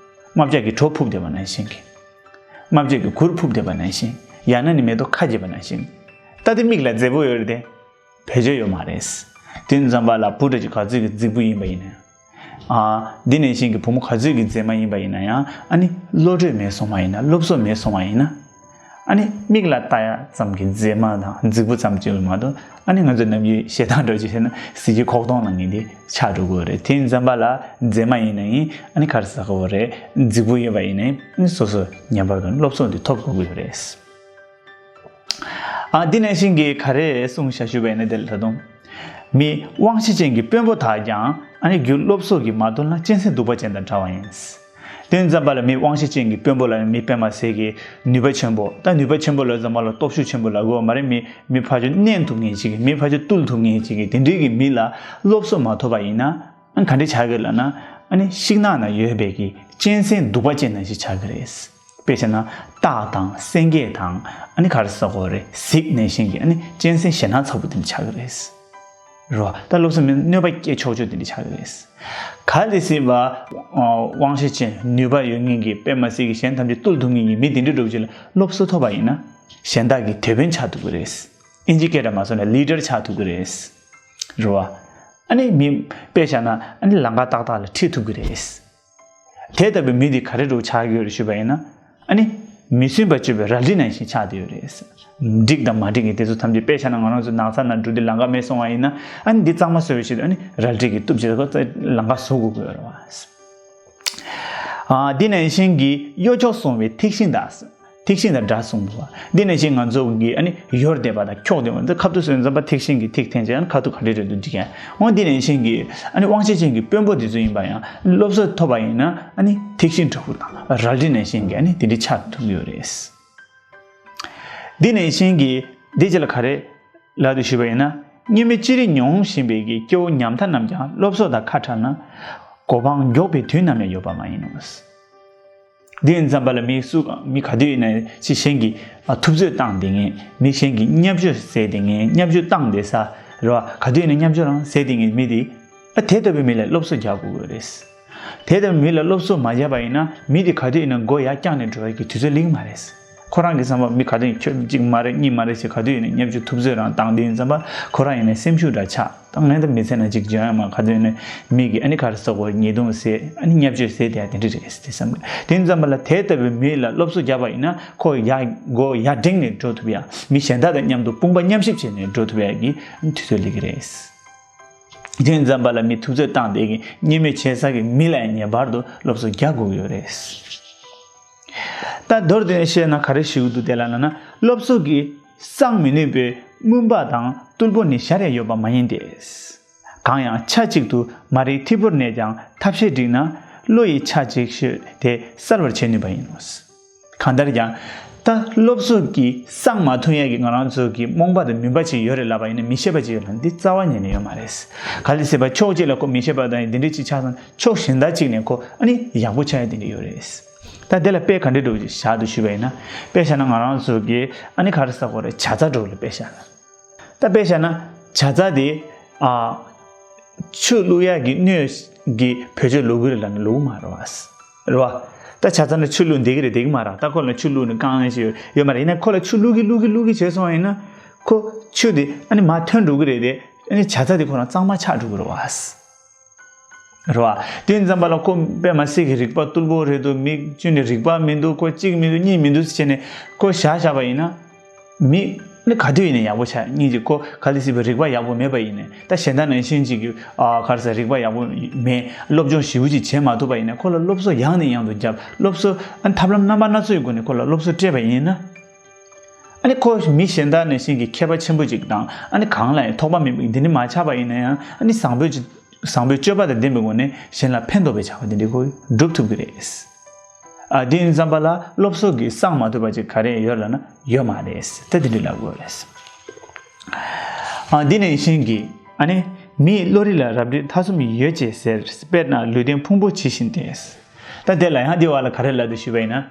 རྨ་བྱ་གི་གྲོ་ཕུབ་བསྡད་པ་ནང་བཞིན་གྱི། རྨ་བྱ་གི་གུར་ཕུབ་བསྡད་པ་ནང་བཞིན། ཡང་ན་ནི་མེ་ཏོག་ཁ་འབྱེད་པ་ནང་བཞིན། ད་དེ་མིག་ལ་མཛེས་པོ་ཡོད་རེད་དེ། བེད་སྤྱོད་ཡོད་མ་རེད། དེ་ཙམ་པ་ལ་བུ་འདྲ་ཅིག་ག་ཚོད་ཀྱི་རྫིག་པོ་ཡིན་པ་ཡིན་ན་ཡང་། ཨ། འདི་ནང་བཞིན་གྱི་བུ་མོ་ག་ཚོད་ཀྱི་མཛེས་མ་ཡིན་པ་ཡིན་ན་ཡང་ཨ་ནི་བློ་གྲོས་མེད་སོང་བ་ཡིན་ན། སློབ་གསོ་མེད་སོང་བ་ཡིན་ན། ཨ་ནི་མིག་ལ་ལྟ་ཡ་ཙམ་གྱི་མཛེས་མ་དང་རྫིག་པོ་ཙམ་ཅིག་མ་གཏོགས། ཨ་ནི་ང་ཚོ་ནམ་རྒྱུན་ཞེ་སྡང་འདྲ་ཅིག་བྱས་ན་གཟི་བརྗིད་ཁོག་སྟོང་ལ་ངེས་འདི་ཆགས་འགྲོ་གི་ཡོད་རེད། དེ་ཙམ་པ་ལ་མཛེས་མ་ཡིན་ན་ཡིན། ཨ་ནི་ག་རེ་ཟེར་དགོས་རེད། རྫིག་པོ་ཡོད་པ་ཡིན་ན་ཡིན། ཨ་ནི་སོ་སོ་ངེས་པར་དུ་སློབ་གསོ་འདི་ཐོབ་དགོས་ཀྱི་ཡོད་རེད། ཨ། འདི་ནང་བཞིན་གྱི་ག་རེ་གསུངས་བཞག་ཞུས་པ་ཡིན་ན། དེ་ལ་ད་དུང་། མི་དབང་ཤེད་ཅན་གྱི་དཔོན་པོ་དག་ཀྱང་ཨ་ནི་རྒྱུ་སློབ་གསོ་གིས་མ་དོར་ན་གཅན་གཟན་གདུག་པ་ཅན་དང་འདྲ་བ་ཡིན། དེ་ཙམ་པ་ལ་མི་དབང་ཤེད་ཅན་གྱི་དཔོན་པོ་ལ་མི་དཔེ་མ་སྲིད་ཀྱི་ནུས་པ་ཆེན་པོ། ད་ནུས་པ་ཆེན་པོ་ལ་ཙམ་པ་ལ་སྟོབས་ཤུགས་ཆེན་པོ་ལ་གོ་མ་རེད། མི་མི་ཕར་ཕྱོགས་མནན་ཐུབ་མཁན་ཅིག་གི། མི་ཕར་ཕྱོགས་བཏུལ་ཐུབ་མཁན་ཅིག་གི་དེ་འདྲའི་གི་མི་ལ་སློབ་གསོ་མ་ཐོབ་པ་ཡིན་ན། ཨ་ནི་ག་འདྲ་ཆགས་ཀྱི་ལབ་ན། ཨ་ནི་ཤིང་ནགས་ན་ཡོད་པའི་གི་གཅན་གཟན་གདུག་པ་ཅན་ནང་བཞིན་ཆགས་ཀྱི་རེད། དཔེ་བྱས་ན་སྟག་དང་སེང་གེ་དང་། ཨ་ནི་ག་རེ་ཟེར་དགོས་རེད། གཟིག་ནང་བཞིན་གྱི་ཨ་ནི་གཅན་གཟན་ཞེད་སྣང་ཚ་པོ་དེ་འདྲ་ཆགས་ཀྱི་རེད། རེད་བ། ད་སློབ་གསོ་མེད་ན་གནོད་པ་སྐྱེལ་ཆོག་ཆོག་དེ་འདྲ་ཆགས་ཀྱི་རེད། གལ་ཏེ་སྲིད་པ། ཨ། དབང་ཤེད་ཅན་ནུས་པ་ཡོད་མཁན་གྱི་དཔེ་མ་སྲིད་ཀྱི་གཞན་ཐམས་ཅད་བཏུལ་ཐུབ་མཁན་གྱི་མི་དེ་འདྲ་འདྲ་པོ་ཅིག་ལ་སློབ་གསོ་ཐོབ་པ་ཡིན་ན། གཞན་དག་གི་དེད་དཔོན་ཆགས་ཐུབ་ཀྱི་རེད། ཨིན་ཇི་སྐད་སྒྲ་མ་སོང་ན་ལི་ཌར་ཆགས་ཐུབ་ཀྱི་རེད། རེད་བ། ཨ་ནི་མི་དཔེ་བཞག་ན་ཨ་ནི་ལམ་ཁ་ཏག་ཏག་ལ་ཁྲིད་ཐུབ་ཀྱི་རེད། དེ་ལྟ་བུའི་མི་དེ་ག་རེ་འདྲ་པོ་ཆགས་ཀྱི་ཡོད་རེད་ཞུས་པ་ཡིན་ན། ཨ་ནི་མི་སྲུན་པ་གཅོད་པའི་རལ་གྲི་ནང་བཞིན་ཆགས་བསྡད་ཡོད་རེད། འགྲིག་དང་མ་འགྲིག་གི་དེ་ཚོ་ཐམས་ཅད། དཔེ་བཞག་ན་ང་རང་ཚོ་ནགས་ཚལ་ནང་འགྲོ་དུས་ལམ་ཁ་མེད་སོང་བ་ཡིན་ན། ཨ་ནི་འདི་གཙང་མ་བཟོ་བའི་ཆེད་དུ་ཨ་ནི་རལ་གྲི་གིས་གཏུབ་བྱས་ཁོ་ཚོ་ལམ་ཁ་བཟོ་དགོས་ཀྱི་ཡོད་རེད་བ། ཨ། འདི་ནང་བཞིན་གྱི་གཡོ་འཁྱོག་སྲུང་བའི་ཐིག་ཤིང་དང་། ཐིག་ཤིང་དང་འདྲ་གསུངས་པ། འདི་ནང་བཞིན་ང་ཚོ་གི་ཨ་ནི་གཡོ་བསྡད་པ་དང་འཁྱོག་བསྡད་པ་འདི་ཁ་ཐུག་སོན་ཙམ་པ་ཐིག་ཤིང་གི་ཐིག་འཐེན་བྱས་ཨ་ནི་ཁ་ཐུག་ག་འདྲ་རེད་འདུག་འགྲིག་ཡ། འོ་འདི་ནང་བཞིན་གྱི་ཨ་ནི་དབང་ཤེད་ཅན་གྱི་དཔོན་པོ་འདི་ཚོ་ཡིན་པ་ཡང་སློབ་གསོ་ཐོབ་པ་ཡིན་ན་ཨ་ནི་ཐིག་ཤིང་འདྲ་པོ་དང་རལ་གྲི་ནང་བཞིན་གྱི་ཨ་ནི་དེ་འདྲ་ཆགས་ཐུབ་ཀྱི་ཡོད་རེད། འདི་ནང་བཞིན་གྱི་འདི་ཅི་ལ་ག་རེ་ལབ་འདུག་ཞུས་པ་ཡིན་ན། སྙིགས་མའི་ཅི་རིགས་མྱོང་བཞིན་པའི་གི་སྐྱེ་བོ་ཉམ་ཐག་རྣམས་ཀྱང་སློབ་གསོ་དང་ཁ་བྲལ་ན། གོ་འཕང་མགྱོགས་པའི་དུས་ནམ་ཡང་ཡོད་པ་མ་ཡིན་ནོ། དེ་ཡིན་ཙམ་པ་ལ་མི་སུ་མི་ག་དུས་ཡིན་ན་ཅི་གཞན་གྱི་ཨ་ཐུབ་ཚོད་བཏང་བསྡད་མཁན། མི་གཞན་གྱི་བརྙས་བཅོས་བཟས་བསྡད་མཁན། བརྙས་བཅོས་བཏང་བསྡད་ས་རེད་བ། ག་དུས་ཡིན་ན་བརྙས་བཅོས་རང་བཟས་བསྡད་མཁན་མི་དེ། ཨ་དེ་ལྟ་བུའི་མི་ལ་སློབ་གསོ་རྒྱག་དགོས་ཀྱི་རེད། དེ་ལྟ་བུའི་མི་ལ་སློབ་གསོ་མ་བརྒྱབ་པ་ཡིན་ན་མི་དེ་ག་དུས་ཡིན་ན་མགོ་ཡར་བཀྱགས་ནས་འགྲོ་ཡ་གི་དུས་ཚོད་སླེབས་ཀྱི་མ་རེད། ཁོ་རང་གི་བསམ་པ་མི་ག་དུས་ཁྱོད་གཅིག་མ་རེད་གཉིས་མ་རེད་ཟེར་ག་དུས་ཡིན་ན་བརྙས་བཅོས་ཐུབ་ཚོད་རང་བཏང་བསྡད་ཡིན་ཙམ་པ་ཁོ་རང་ཡིན་ན་སེམས་ཤུགས་འདྲ་ཆག་ད་ངས་ད་མི་ཚེ་ནང་གཅིག་འཇོན་ཡ་མ་ག་དུས་ནས་མི་གིས་ཨ་ནི་ག་རེ་ཟེར་དགོས་ཉེས་རྡུང་ཟེར་ཨ་ནི་བརྙས་བཅོས་ཟེར་དེ་ཡ་དེ་འདྲ་རེད་དེ་བསམ་གི། དེ་ཙམ་པ་ལ་དེ་ལྟ་བུའི་མི་ལ་སློབ་གསོ་བརྒྱབ་པ་ཡིན་ན་ཁོ་ཡ་མགོ་ཡར་འགྲེང་ནས་འགྲོ་ཐུབ་ཡ། མི་གཞན་དག་དང་མཉམ་དུ་དཔུང་པ་མཉམ་གཤིབ་བྱས་ནས་འགྲོ་ཐུབ་ཡ་གི་དུས་ཚོད་སླེབས་ཀྱི་རེད། དེ་ཙམ་པ་ལ་མི་ཐུབ་ཚོད་བཏང་བསྡད་ཀྱི་བརྙས་བཅོས་བྱེད་ས་གི་མི་ལ་ཡང་ངེས་པར་དུ་སློབ་གསོ་རྒྱག་དགོས་ཀྱི་ཡོད་རེད། ད་མདོར་བསྡུས་ནས་བཤད་ན་ག་རེ་ཞུ་གི་འདུག་དེ་ལ་ལབ་ན། སློབ་གསོ་གིས་སངས་མི་ནུས་པའི་མུན་པ་དང་རྟུལ་པོ་ནི་གཞར་ཡང་ཡོད་པ་མ་ཡིན་ཏེ། གང་ཡང་ཆ་གཅིག་ཏུ་མ་རིག་ཐིབས་པོར་གནས་ཀྱང་ཐབས་ཤེས་བསྒྲིགས་ན་བློ་ཡི་ཆ་ཅིག་ཤོས་དེ་གསལ་བར་བྱེད་ནུས་པ་ཡིན་ནོ། གང་ལྟར་ཀྱང་ད་སློབ་གསོ་གིས་སངས་མ་ཐུབ་ཡས་ཀྱི་ང་རང་ཚོ་གི་རྨོངས་པ་དང་མུན་པ་ཅིག་ཡོད་རེད་ལབ་པ་ཡིན་ན། མི་ཤེས་པ་ཅིག་ཡོད་ལབ་ན་འདི་རྩ་བ་ཉིད་ནས་ཡོད་མ་རེད། ག་ལ་སྲིད་པ་ཕྱོགས་གཅིག་ལ་ཁོ་མི་ཤེས་པ་དང་འདི་འདྲ་ཅིག་ཆགས་སོང་། ཕྱོགས་གཞན་དག་ཅིག་ནས་ཁོ་ཨ་ནི་ཡག་པོ་ཆགས་ཡ་དེ་འདྲ་ཡོད་རེད། ད་དེ་ལ་དཔེ་ག་འདྲ་འདྲ་པོ་ཅིག་བཞག་འདུག་ཞུས་པ་ཡིན་ན། དཔེ་བཞག་ན་ང་རང་ཚོ་གི་ཨ་ནི་ག་རེ་ཟེར་དགོས་རེད། བྱ་ཚྭ་འདྲ་པོ་ལ་དཔེ་བཞག་ན། ད་དཔེ་བཞག་ན་བྱ་ཚྭ་དེ་ཨ་ཆུ་བླུག་ཡག་གི་སྣོད་ཀྱི་བེད་སྤྱོད་ལོག་གི་རེད་ལབ་ན་ལོག་གི་མ་རེད་བ། རེད་བ། ད་བྱ་ཚྭ་ནང་ཆུ་བླུགས་བསྡད་ཀྱི་རེད་བསྡད་ཀྱི་མ་རེད། ད་ཁོ་ལ་ཆུ་བླུགས་ནས་བཀང་ཡག་ཞིག་ཡོད་མ་རེད། ཡིན་ན་ཁོ་ལ་ཆུ་བླུགས་གི་བླུགས་གི་བླུགས་གི་བྱས་སོང་བ་ཡིན་ན། ཁོ་ཆུ་དེ་ཨ་ནི་མར་ཐོན་འགྲོ་གི་རེད་དེ། ཨ་ནི་བྱ་ཚྭ་དེ་ཁོ་རང་གཙང་མ་ཆགས་འགྲོ་གི་རེད་བ། རེད་བ། དེ་ཙམ་པ་ལ་ཁོ་དཔེ་མ་སྲིད་ཀྱི་རིག་པ་རྟུལ་པོ་རེད་འདུག་མི་ཅུང་ནས་རིག་པ་མི་འདུག་ཁོ་གཅིག་མི་འདུག་གཉིས་མི་འདུག་ཟེར་བྱས་ནས་ཁོ་བཞག་བཞག་པ་ཡིན་ན། མི་ནི་ག་དུས་ཡིན་ན་ཡག་པོ་ཆགས། སྙིང་རྗེ། ཁོ་ག་ལ་སྲིད་པའི་རིག་པ་ཡག་པོ་མེད་པ་ཡིན་ནས། ད་གཞན་དག་ནང་བཞིན་ཅིག་གི་ཨ་ག་རེ་ཟེར་རིག་པ་ཡག་པོ་མེད། སློབ་སྦྱོང་ཞེ་པོ་ཅིག་བྱེད་མ་ཐུབ་པ་ཡིན་ན་ཁོ་ལ་སློབ་གསོ་ཡང་ནས་ཡང་དུ་བརྒྱབ། སློབ་གསོ་ཨ་ཐབས་ལམ་རྣམ་པ་སྣ་ཚོགས་ཀྱི་སྒོ་ནས་ཁོ་ལ་སློབ་གསོ་སྤྲད་པ་ཡིན་ན། ཨ་ནི་ཁོ་མི་གཞན་དག་ནང་བཞིན་གྱི་མཁས་པ་ཆེན་པོ་ཅིག་དང་ཨ་ནི་གང་ལ་ཡང་ཐོགས་པ་མེད་པའི་འདི་འདྲ་མ་ཆགས་པ་ཡིན་ན་ཡང་ཨ་ནི་བཟང་པོའི་ཅིག་བཟང་པོའི་སྤྱོད་པ་དང་ལྡན་པའི་སྒོ་ནས་གཞན་ལ་ཕན་ཐོགས་པའི་བྱ་བ་འདི་འདྲ་ཁོས་སྒྲུབ་ཐུབ་ཀྱི་རེད། ཨ་དེ་ཡིན་ཙམ་པ་ལ་སློབ་གསོ་གིས་སངས་མ་ཐུབ་པ་ཅིག་ག་རེ་ཡོད་ལབ་ན་ཡོད་མ་རེད། ད་དེ་འདྲ་ལབ་དགོས་རེད། ཨ་འདི་ནང་བཞིན་གྱི་ཨ་ནི་མིའི་བློ་རིག་ལ་རབ་འབྲིང་ཐ་གསུམ་ཡོད་ཅེས་ཟེར། དཔེར་ན་ལུས་རྟེན་ཕུང་པོ་ཇི་བཞིན་ཏེ། ད་དེ་ལ་ཡང་འདི་བ་ལ་ག་རེ་ལབ་འདུག་ཞུས་པ་ཡིན་ན།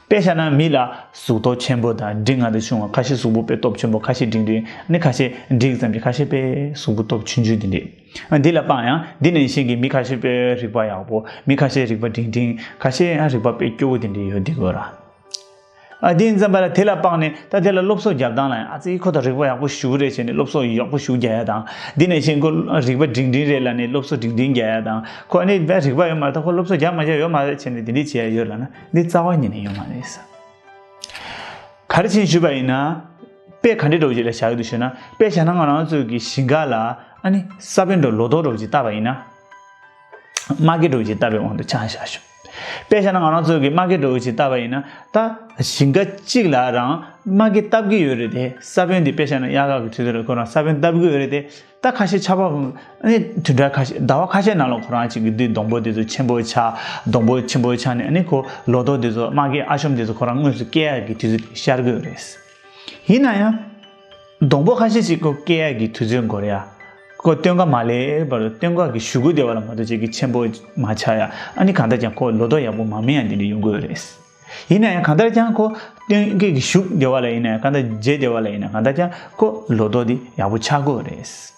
དཔེ་བཞག་ན་མི་ལ་གཟུགས་སྟོབས་ཆེན་པོ་དང་འབྲིང་ང་དང་ཆུང་བ། ཁ་ཤས་གཟུགས་པོ་དཔེ་སྟོབས་ཆེན་པོ། ཁ་ཤས་འབྲིང་འབྲིང་། ཨ་ནི་ཁ་ཤས་འབྲིང་ཙམ་གྱི། ཁ་ཤས་དཔེ་གཟུགས་པོ་སྟོབས་ཆུང་ཆུང་དེ་འདྲས། ཨ་འདི་ལ་དཔག་ཡང་འདི་ནང་བཞིན་གྱི་མི་ཁ་ཤས་དཔེ་རིག་པ་ཡག་པོ། མི་ཁ་ཤས་རིག་པ་འབྲིང་འབྲིང་། ཁ་ཤས་ཡང་རིག་པ་དཔེ་སྐྱོ་བོ་དེ་འདྲས་ཡོད་འདི་དགོས་ར། ཨ་དེ་ཡིན་ཙམ་པ་ལ་དེ་ལ་དཔག་ནས་ད་དེ་ལ་སློབ་གསོ་རྒྱབ་སྟངས་ལ་ཡང་ཨ་ཙི་ཁོ་ད་རིག་པ་ཡག་པོ་ཞེ་པོ་རེད་བྱས་ནས་སློབ་གསོ་ཡག་པོ་ཞེ་པོ་རྒྱག་ཡ་དང་། འདི་ནས་གཞན་ཁོ་རིག་པ་འབྲིང་འབྲིང་རེད་ལབ་ནས་སློབ་གསོ་འབྲིང་འབྲིང་རྒྱག་ཡ་དང་། ཁོ་ཨ་ནི་རིག་པ་ཡོད་མ་རེད། ད་ཁོ་སློབ་གསོ་རྒྱག་མ་རྒྱག་ཡོད་མ་རེད་བྱས་ནས་དེ་འདྲ་བྱས་ཡ་ཡོད་ལབ་ན་འདི་རྩ་བ་ཉིད་ནས་ཡོད་མ་རེད། ག་རེ་བྱས་ཞུས་པ་ཡིན་ན། དཔེ་ག་འདྲ་འདྲ་བོ་ཅིག་ལ་བཞག་གི་འདུག་ཞུས་ན། དཔེ་བཞག་ན་ང་རང་ཚོའི་གི་ཞིང་ཁ་ལ་ཨ་ནི་ས་བོན་འདྲ་ལོ་ཏོག་འདྲ་བོ་ཅིག་བཏབ་པ་ཡིན་ན། མ་སྐྱེས་འདྲ་བོ་ཅིག་བཏབ་པའི་དབང་དུ་ཆ་བཞག་ཞུ། དཔེ་བཞག་ན་ང་རང་ཚོའི་གི་མ་སྐྱེས་འདྲ་བོ་ཅིག་བཏབ་པ་ཡིན་ན། ད་ཞིང་ཁ་གཅིག་ལ་རང་མ་སྐྱེས་བཏབ་ཀྱི་ཡོད་རེད་དེ། ས་བོན་འདི་དཔེ་བཞག་ན་དབྱར་ཁ་གི་དུས་ཚོད་ལ་ཁོ་རང་ས་བོན་བཏབ་ཀྱི་ཡོད་རེད་དེ། ད་ཁ་ཤས་ཆར་པ་ཨ་ནི་དུས་འདྲ་ཁ་ཤས་ཟླ་བ་ཁ་ཤས་ནང་ལ་ཁོ་རང་ཅིག་གི་འདི་སྡོང་པོ་འདི་ཚོ་ཆེན་པོ་ཆགས། སྡོང་པོ་ཆེན་པོ་ཆགས་ནས་ཨ་ནི་ཁོ་ལོ་ཏོག་འདི་ཚོ་མ་སྐྱེས་ཨ་ཤོམ་འདི་ཚོ་ཁོ་རང་དངོས་སུ་སྐྱེ་ཡག་གི་དུས་ཚོད་ཤར་གི་ཡོད་རེད། ཡིན་ན་ཡང་། སྡོང་པོ་ཁ་ཤས་ཤིག་ཁོ་སྐྱེ་ཡག་གི་དུས་ཚོད་འགོར་ཡ། ཁོ་སྟོན་ཁ་མ་སླེབས་བར་སྟོན་ཁ་གི་གཞུག་གུ་དེ་བ་ལ་མ་གཏོགས་ཅིག་གི་ཆེན་པོ་མ་ཆགས་ཡ། ཨ་ནི་གང་ལྟར་ཀྱང་ཁོ་ལོ་ཏོག་ཡག་པོ་མ་སྨིན་ཡ་འདི་འདྲ་ཡོང་གི་ཡོད་རེད། ཡིན་ན་ཡང་གང་ལྟར་ཀྱང་ཁོ་སྟོན་ཁའི་གི་གཞུག་དེ་བ་ལ་ཡིན་ན་ཡང་གང་ལྟར་རྗེས་དེ་བ་ལ་ཡིན་ན་གང་ལྟར་ཀྱང་ཁོ་ལོ་ཏོག་འདི་ཡག་པོ་ཆགས་ཀྱི་ཡོད་རེད།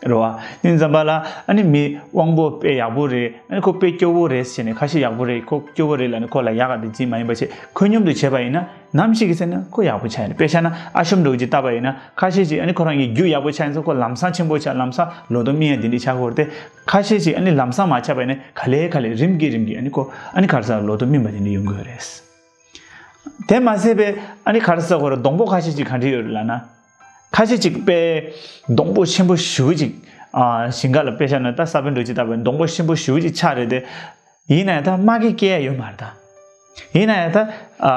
རེད་བ། དེ་ཙམ་པ་ལ་ཨ་ནི་མི་དབང་པོ་དཔེ་ཡག་པོ་རེད། ཨ་ནི་ཁོ་དཔེ་སྐྱོ་བོ་རེད་ཟེར་ནས། ཁ་ཤས་ཡག་པོ་རེད། ཁོ་སྐྱོ་བོ་རེད་ལབ་ནས་ཁོ་ལ་ཡག་ག་དེ་ཅིག་མ་ཡིན་པ་བྱས་ཁོ་སྙོམ་དུ་བྱས་པ་ཡིན་ན་ནམ་ཞིག་གི་ཚེ་ན་ཁོ་ཡག་པོ་ཆགས་ཡིན། དཔེ་བཞག་ན་ཨ་ཤོམ་འདྲ་བོ་ཅིག་བཏབ་པ་ཡིན་ན། ཁ་ཤས་ཅིག་ཨ་ནི་ཁོ་རང་གི་རྒྱུ་ཡག་པོ་ཆགས་ཡིན་ཙང་ཁོ་ལམ་སང་ཆེན་པོ་ཆགས། ལམ་སང་ལོ་ཏོག་སྨིན་ཡ་དེ་འདྲ་ཆགས་ཀྱི་ཡོད་རེད་དེ། ཁ་ཤས་ཅིག་ཨ་ནི་ལམ་སང་མ་ཆགས་པ་ཡིན་ན་ག་ལེ་ག་ལེ་རིམ་གྱིས་རིམ་གྱིས་ཨ་ནི་ཁོ་ཨ་ནི་ག་རེ་ཟེར་ལོ་ཏོག་སྨིན་པ་དེ་འདྲ་ཡོང་གི་ཡོད་རེད། དེ་མ་ཟད་པའི་ཨ་ནི་ག་རེ་ཟེར་དགོས་རེད། སྡོང་པོ་ཁ་ཤས་ཅིག་ག་འདྲ་ཡོད་རེད་ལབ་ན། ཁ་ཤས་ཅིག་དཔེ་སྡོང་པོ་ཆེན་པོ་ཞེ་པོ་ཅིག་ཨ་ཞིང་ཁ་ལ་དཔེ་བཞག་ན་ད་ས་བོན་འདྲ་ཅིག་བཏབ་པའི་སྡོང་པོ་ཆེན་པོ་ཞེ་པོ་ཅིག་ཆགས་རེད་དེ། ཡིན་ན་ཡང་ད་མ་སྐྱེས་སྐྱེ་ཡ་ཡོད་མ་རེད་ད། ཡིན་ན་ཡང་ད་ཨ་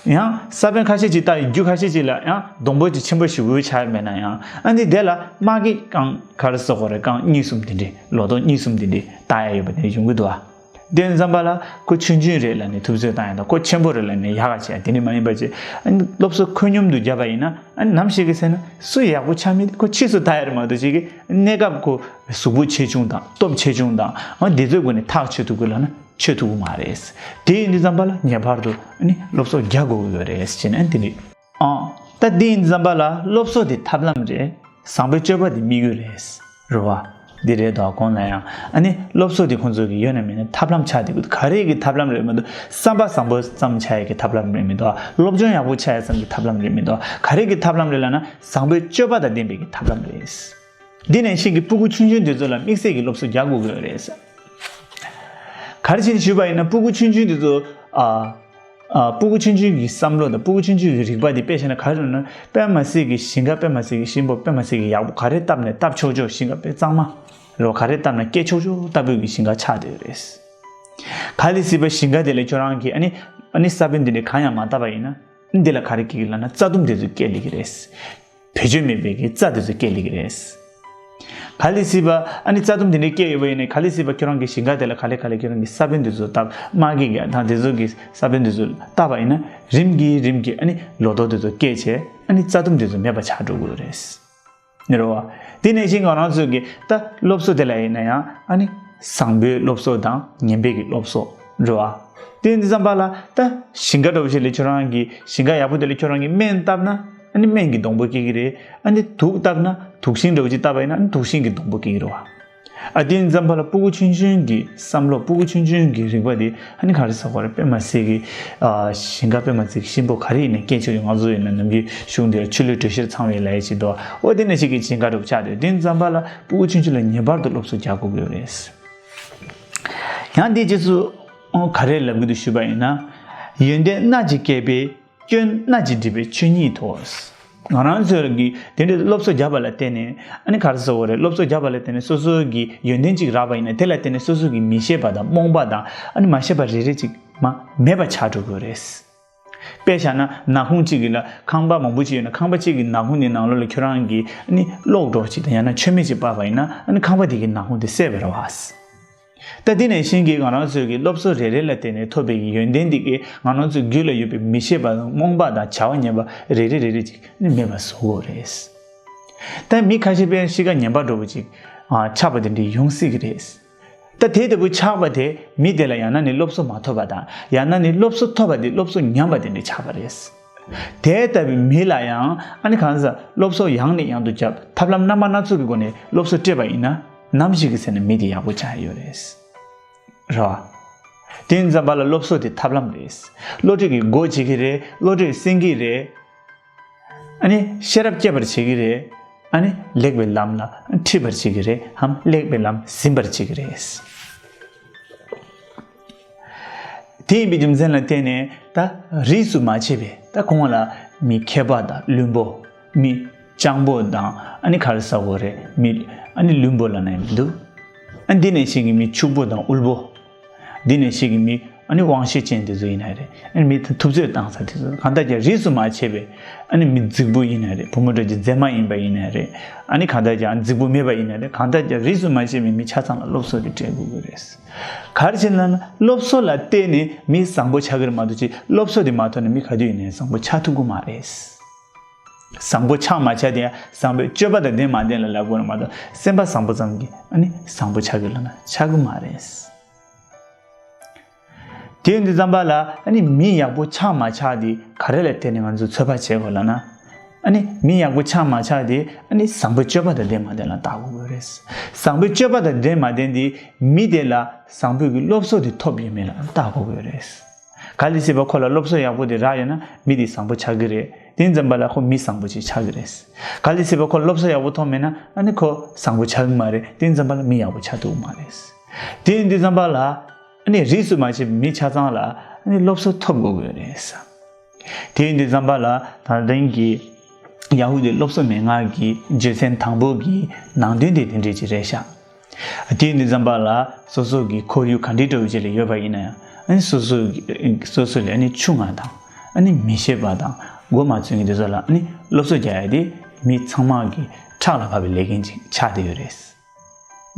ཡང་ས་བོན་ཁ་ཤས་ཅིག་བཏབ་ཡིན། རྒྱུ་ཁ་ཤས་ཅིག་ལ་ཡང་སྡོང་པོ་ཅིག་ཆེན་པོ་ཞེ་པོ་ཆགས་མེད་ན་ཡང་། ཨ་ནི་དེ་ལ་མ་སྐྱེས་རྐང་ག་རེ་ཟེར་དགོས་རེད། རྐང་གཉིས་གསུམ་དེ་འདྲའི་ལོ་ཏོག་གཉིས་གསུམ་དེ་འདྲའི་བཏགས་ཡ་ཡོད་པ་དེ་འདྲ་ཡོང་གི་འདུག་ཨ། དེ་ཙམ་པ་ལ་ཁོ་ཆུང་ཆུང་རེད་ལབ་ནས་ཐུབ་ཚོད་བཏང་ཡ་དང་། ཁོ་ཆེན་པོ་རེད་ལབ་ནས་ཡག་ག་བྱས་ཡ་དེ་འདྲ་མ་ཡིན་པ་བྱས། ཨ་ནི་སློབ་གསོ་ཁོ་སྙོམ་དུ་བརྒྱབ་པ་ཡིན་ན། ཨ་ནི་ནམ་ཞིག་གི་ཚེ་ན་སུ་ཡག་པོ་ཆགས་མིན་ཁོ་ཕྱིས་སུ་ལྟ་ཡ་རེད་མ་གཏོགས་ཅིག་གི་གནས་སྐབས་ཁོ་གཟུགས་པོ་ཆེ་ཆུང་དང་སྟོབས་ཆེ་ཆུང་དང་། ཨ་དེ་ཚོའི་སྒོ་ནས་ཐག་ཆོད་ཐུབ་དགོས་ལབ་ན་ཆོད་ཐུབ་ཀྱི་མ་རེད། དེ་ཡིན་དུས་ཙམ་པ་ལ་ངེས་པར་དུ་ཨ་ནི་སློབ་གསོ་རྒྱག་དགོས་ཀྱི་ཡོད་རེད་ཟེར་ནས་དེ་འདྲ། ཨང་། ད་དེ་ཡིན་དུས་ཙམ་པ་ལ་སློབ་གསོ་དེ་ཐབས་ལམ་རེད། བཟང་པོའི་སྤྱོད་པ་དེ་དམིགས་ཡུལ་རེད། རེད་བ། འདི་རེད་དོ། གོང་ལ་ཡང་ཨ་ནི་སློབ་གསོ་དེ་ཁོང་ཚོ་གི་ཡོད་ན་མེད་ན་ཐབས་ལམ་ཆགས་བསྡད་ཀྱི་འདུག་ག་རེ་གི་ཐབས་ལམ་རེད་མི་འདུག་བསམ་པ་བཟང་པོ་ཙམ་ཆགས་ཡས་ཀྱི་ཐབས་ལམ་རེད་མི་འདུག་སློབ་སྦྱོང་ཡག་པོ་ཆགས་ཡས་ཙམ་གྱི་ཐབས་ལམ་རེད་མི་འདུག་ག་རེ་གི་ཐབས་ལམ་རེད་ལབ་ན་བཟང་པོའི་སྤྱོད་པ་དང་ལྡན་པའི་གི་ཐབས་ལམ་རེད། འདི་ནས་ཤིག་གི་སྤུ་གུ་ཆུང་ཆུང་དེ་ཚོ་ལ་དམིགས་བསལ་གྱི་སློབ་གསོ་རྒྱག་དགོས་ཀྱི་ཡོད་རེད། ག་རེ་བྱས་ནས་ཞུས་པ་ཡིན་ན་སྤུ་གུ་ཆུང་ཆུང་དེ་ཚོ་ཨ། ཨ། སྤུ་གུ་ཆུང་ཆུང་གི་བསམ་བློ་དང་སྤུ་གུ་ཆུང་ཆུང་གི་རིག་པ་དེ་དཔེ་བྱས་ན་ག་རེ་ལབ་ན། དཔེ་མ་སྲིད་ཀྱི་ཞིང་ཁ་དཔེ་མ་སྲིད་ཀྱི་གཤིན་པོ་དཔེ་མ་སྲིད་ཀྱི་ཡག་པོ་ག་རེ་བཏབ་ནས་བཏབ་ཆོག་ཆོག་ཞིང་ཁ་དཔེ་གཙང་མ་རོ་ག་རེ་བཏབ་ན་སྐྱེ་ཆོག་ཆོག་ལྟ་བུའི་གི་ཞིང་ཁ་ཆགས་བསྡད་ཡོད་རེད། གལ་སྲིད་པ་ཞིང་ཁ་དེ་ལ་ཁྱོད་རང་གིས་ཨ་ནི་ཨ་ནི་ས་བོན་འདི་འདྲ་གང་ཡང་མ་བཏབ་པ་ཡིན་ན། འདི་ལ་ག་རེ་སྐྱེ་གི་ལབ་ན་རྩྭ་ལྡུམ་དེ་ཚོ་སྐྱེ་སླེབས་ཀྱི་རེད། བེད་སྤྱོད་མེད་པའི་གི་རྩྭ་དེ་ཚོ་སྐྱེ་སླེབས་ཀྱི་རེད། གལ་སྲིད་པ་ཨ་ནི་རྩྭ་ལྡུམ་དེ་འདྲ་སྐྱེ་ཡོད་པ་ཡིན་ན། གལ་སྲིད་པ་ཁྱོད་རང་གི་ཞིང་ཁ་དེ་ལ་ག་ལེ་ག་ལེ་ཁྱོད་རང་གི་ས་བོན་དེ་ཚོ་བཏབ། མ་སྐྱེས་ཀྱི་དང་དེ་ཚོ་གི་ས་བོན་དེ་ཚོ་བཏབ་པ་ཡིན་ན། རིམ་གྱིས་རིམ་གྱིས་ཨ་ནི་ལོ་ཏོག་དེ་ཚོ་སྐྱེས་བྱས་ཨ་ནི་རྩྭ་ལྡུམ་དེ་ཚོ་མེད་པ་ཆགས་འགྲོ་གི་རེད། རེད་བ། དེ་ནང་བཞིན་ང་རང་ཚོ་གི་ད་སློབ་གསོ་དེ་ལ་ཡིན་ན་ཡང་ཨ་ནི་བཟང་པོའི་སློབ་གསོ་དང་ངན་པའི་གི་སློབ་གསོ་རེད་བ། དེ་འདི་ཙམ་པ་ལ་ད་ཞིང་ཁ་འདྲ་བོ་ཞིག་ལ་ཁྱོད་རང་གི་ཞིང་ཁ་ཡག་པོ་དེ་ལ་ཁྱོད་རང་གི་སྨན་བཏབ་ན་ཨ་ནི་སྨན་གྱི་སྡོང་པོ་སྐྱེ་གི་རེད། ཨ་ནི་དུག་བཏབ་ན་དུག་ཤིང་འདྲ་བོ་ཅིག་བཏབ་པ་ཡིན་ན་ཨ་ནི་དུག་ཤིང་གི་སྡོང་པོ་སྐྱེ་གི་རེད་བ། ཨ་དེ་འདི་ཙམ་པ་ལ་སྤུ་གུ་ཆུང་ཆུང་གི་བསམ་བློ་སྤུ་གུ་ཆུང་ཆུང་གི་རིག་པ་དེ་ཨ་ནི་ག་རེ་ཟེར་དགོས་རེད། དཔེ་མ་སྲིད་ཀྱི་ཨ་ཞིང་ཁ་དཔེ་མ་སྲིད་ཀྱི་གཤིན་པོ་ག་རེ་ཡིན་ན་སྐྱེ་ཆོག་ཡོད། ང་ཚོ་ཡིན་ན་ནམ་རྒྱུན་གཞུང་འདིར་ཆུ་ལུད་དྲོད་གཤེར་ཚང་བའི་ལས་ཡས་ཅིག་འདུག་འོ་དེ་ནང་བཞིན་གྱི་ཞིང་ཁ་འདྲ་བོ་ཆགས་བསྡད་ཡོད། དེ་འདི་ཙམ་པ་ལ་སྤུ་གུ་ཆུང་ཆུང་ལ་ངེས་པར་དུ་སློབ་གསོ་རྒྱག་དགོས་ཀྱི་ཡོད་རེད། ཡང་འདིའི་རྗེས་སུ་ག་རེ་ལབ་ཀྱི་འདུག་ཞུས་པ་ཡིན་ན། ཡོན་ཏན་སྣ་གཅིག་སྐྱེས་པའི་སྐྱོན་སྣ་གཅིག་འགྲིབ་པའི་ཆོས་ཉིད་དོ། ང་རང་ཚོས་ཀྱི་དེ་འདྲའི་སློབ་གསོ་བརྒྱབ་པ་ལ་བརྟེན་ནས་ཨ་ནི་ག་རེ་ཟེར་དགོས་རེད། སློབ་གསོ་བརྒྱབ་པ་ལ་བརྟེན་ནས་སོ་སོའི་གི་ཡོན་ཏན་གཅིག་རག་པ་ཡིན་ན་དེ་ལ་བརྟེན་ནས་སོ་སོའི་གི་མི་ཤེས་པ་དང་རྨོངས་པ་དང་ཨ་ནི་མ་ཤེས་པ་རེ་རེ་གཅིག་མ་མེད་པ་ཆགས་འགྲོ་དགོས་རེད། དཔེ་བཞག་ན་ནག་ཁུང་གཅིག་གི་ལ་ཁང་པ་མང་པོ་ཅིག་ཡོད་ན་ཁང་པ་གཅིག་གི་ནག་ཁུང་དེ་ནང་ལོགས་ལ་ཁྱོད་རང་གི་ཨ་ནི་གློག་སྒྲོག་ཅིག་དང་ཡང་ན་མཆོད་མེ་ཅིག་སྤར་བ་ཡིན་ན་ཨ་ནི་ཁང་པ་དེ་གི་ནག་ཁུང་དེ་སད་པ་རེད་བ། ད་དེ་ནང་བཞིན་གྱི་ང་རང་ཚོའི་གི་སློབ་གསོ་རེ་རེ་ལ་བརྟེན་ནས་ཐོབ་པའི་གི་ཡོན་ཏན་འདི་གིས་ང་རང་ཚོའི་རྒྱུད་ལ་ཡོད་པའི་མི་ཤེས་པ་དང་རྨོངས་པ་དང་བྱ་བ་ཉམས་པ་རེ་རེ་རེ་རེ་ཅིག་ནི་མེད་པ་བཟོ་དགོས་རེད། ད་མི་ཁ་ཤས་དཔེ་གཤིས་ཀ་ངན་པ་འདྲ་བོ་ཅིག་ཨ་ཆགས་པ་དེ་འདྲ་ཡོང་སྲིད་ཀྱི་རེད། ད་དེ་ལྟ་བུ་ཆགས་པ་དེ་མི་དེ་ལ་ཡང་ན་ནི་སློབ་གསོ་མ་ཐོབ་པ་དང་ཡང་ན་ནི་སློབ་གསོ་ཐོབ་པ་དེ་སློབ་གསོ་ཉམས་པ་དེ་འདྲ་ཆགས་པ་རེད། དེ་ལྟ་བུའི་མི་ལ་ཡང་ཨ་ནི་གང་ཟག་སློབ་གསོ་ཡང་ནས་ཡང་དུ་བརྒྱབ་ཐབས་ལམ་རྣམ་པ་སྣ་ཚོགས་ཀྱི་སྒོ་ནས་སློབ་གསོ་སྤྲད་པ་ཡིན་ན་ནམ་ཞིག་གི་ཚེ་ན་མི་དེ་ཡག་པོ་ཆགས་ཡོད་རེད། རེད་བ། དེ་ཡིན་ཙམ་པ་ལ་སློབ་གསོ་དེ་ཐབས་ལམ་རེད། བློ་གྲོས་ཀྱིས་སྒོ་འབྱེད་ཀྱི་རེད། བློ་གྲོས་སེང་གེ་རེད། ཨ་ནི་ཤེས་རབ་སྐྱེད་པར་བྱེད་ཀྱི་རེད། ཨ་ནི་ལེགས་པའི་ལམ་ལ་ཁྲིད་པར་བྱེད་ཀྱི་རེད་ཧམ། ལེགས་པའི་ལམ་ཟིན་པར་བྱེད་ཀྱི་རེད། དེ་ཡིན་པའི་རྒྱུ་མཚན་ལ་བརྟེན་ནས་ད་རིས་སུ་མ་ཆད་པའི་ད་གོང་ལ་མི་མཁས་པ་དང་བླུན་པོ། མི་སྤྱང་པོ་དང་ཨ་ནི་ག་རེ་ཟེར་དགོས་རེད། མི་ཨ་ནི་བླུན་པོ་ལབ་ན་ཡང་མི་འདུག་ཨ་འདི་ནས་ཤེས་ཀྱི་མི་ཕྱུག་པོ་དང་དབུལ་པོ། འདི་ནས་ཤེས་ཀྱི་མི་ཨ་ནི་དབང་ཤེད་ཅན་དེ་ཚོ་ཡིན་ན་རེད། ཨ་ནི་མི་ཐུབ་ཚོད་བཏང་ས་དེ་ཚོ་གང་ལྟར་ཀྱང་རིས་སུ་མ་ཆད་པའི་ཨ་ནི་མི་རྫིག་པོ་ཡིན་ན་རེད། བུ་མོ་འདྲ་གྱི་མཛེས་མ་ཡིན་པ་ཡིན་ན་རེད། ཨ་ནི་གང་ལྟར་ཀྱང་རྫིག་པོ་མེད་པ་ཡིན་ན་རེད། གང་ལྟར་ཀྱང་རིས་སུ་མ་ཆད་པའི་མི་ཆ་ཚང་ལ་སློབ་གསོ་དེ་སྤྲད་དགོས་ཀྱི་རེད། ག་རེ་བྱས་ན་སློབ་གསོ་ལ་བརྟེན་ནས་མི་བཟང་པོ་ཆགས་ཀྱི་རེད་མ་གཏོགས་ཅིག་སློབ་གསོ་དེ་མ་ཐོབ་ན་མི་ག་དུས་ཡིན་ནའི་བཟང་པོ་ཆགས་ཐུབ་ཀྱི་མ་རེད། བཟང་པོ་ཆགས་མ་ཆགས་དེ་ཡང་བཟང་པོའི་སྤྱོད་པ་དང་ལྡན་མ་ལྡན་ལ་ལབ་དགོས་རེད་མ་གཏོགས་སེམས་པ་བཟང་པོ་ཙམ་གྱིས་ཨ་ནི་བཟང་པོ་ཆགས་ཀྱི་ལབ་ན་ཆགས་ཀྱི་མ་རེད། དེ་ཡིན་དུས་ཙམ་པ་ལ་ཨ་ནི་མི་ཡག་པོ་ཆགས་མ་ཆགས་དེ་ག་རེ་ལ་བརྟེན་ནས་ང་ཚོས་ཚོད་དཔག་བྱེད་དགོས་ལབ་ན། ཨ་ནི་མི་ཡག་པོ་ཆགས་མ་ཆགས་དེ་ཨ་ནི་བཟང་པོའི་སྤྱོད་པ་དང་ལྡན་མ་ལྡན་ལ་བལྟ་དགོས་ཀྱི་རེད། བཟང་པོའི་སྤྱོད་པ་དང་ལྡན་མ་ལྡན་དེ་མི་དེ་ལ་བཟང་པོའི་གི་སློབ་གསོ་དེ་ཐོབ་ཡོད་མེད་ལ་བལྟ་དགོས་ཀྱི་རེད། གལ་སྲིད་པ་ཁོ་ལ་སློབ་གསོ་ཡག་པོ་དེ་རག་ཡོད་ན་མི་དེ་བཟང་པོ་ཆགས་ཀྱི་རེད། དེ་ཡིན་ཙམ་པ་ལ་ཁོ་མི་བཟང་པོ་ཅིག་ཆགས་ཀྱི་རེད། གལ་སྲིད་པ་ཁོ་སློབ་གསོ་ཡག་པོ་ཐོབ་མེད་ན་ཨ་ནི་ཁོ་བཟང་པོ་ཆགས་ཀྱི་མ་རེད། དེ་ཡིན་ཙམ་པ་ལ་མི་ཡག་པོ་ཆགས་ཐུབ་ཀྱི་མ་རེད། དེ་ཡིན་དུས་ཙམ་པ་ལ་ཨ་ནི་རིས་སུ་མ་ཆད་པའི་མི་ཆ་ཚང་ལ་ཨ་ནི་སློབ་གསོ་ཐོབ་དགོས་ཀྱི་རེད། དེ་ཡིན་དུས་ཙམ་པ་ལ་ད་ཐེངས་ཀྱི་ཡ་ཧུ་དཱའི་སློབ་གསོ་མན་ངག་གི་བརྗོད་ཚན་དང་པོ་གི་ནང་དོན་དེ་དེ་འདྲས་ཅིག་རེད་ཤག་དེ་ཡིན་དུས་ཙམ་པ་ལ་སོ་སོ་གི་ཁོར་ཡུག་ག་འདྲའི་འདྲ་བོ་ཅིག་ལ་ཡོད་པ་ཡིན་ན་ཡང་ཨ་ནི་སོ་སོ་གི་སོ་སོ་ལས་ཨ་ནི་ཆུང་བ་དང་ཨ་ནི་མི་ཤེས་པ་དང་མགོ་མ་ཚོས་མཁན་དེ་ཚོ་ལ་ཨ་ནི་སློབ་གསོ་རྒྱག་ཡ་དེ་མི་ཚང་མ་གི་ཕྲག་ལ་བབས་པའི་ལས་འགན་ཅིག་ཆགས་བསྡད་ཡོད་རེད།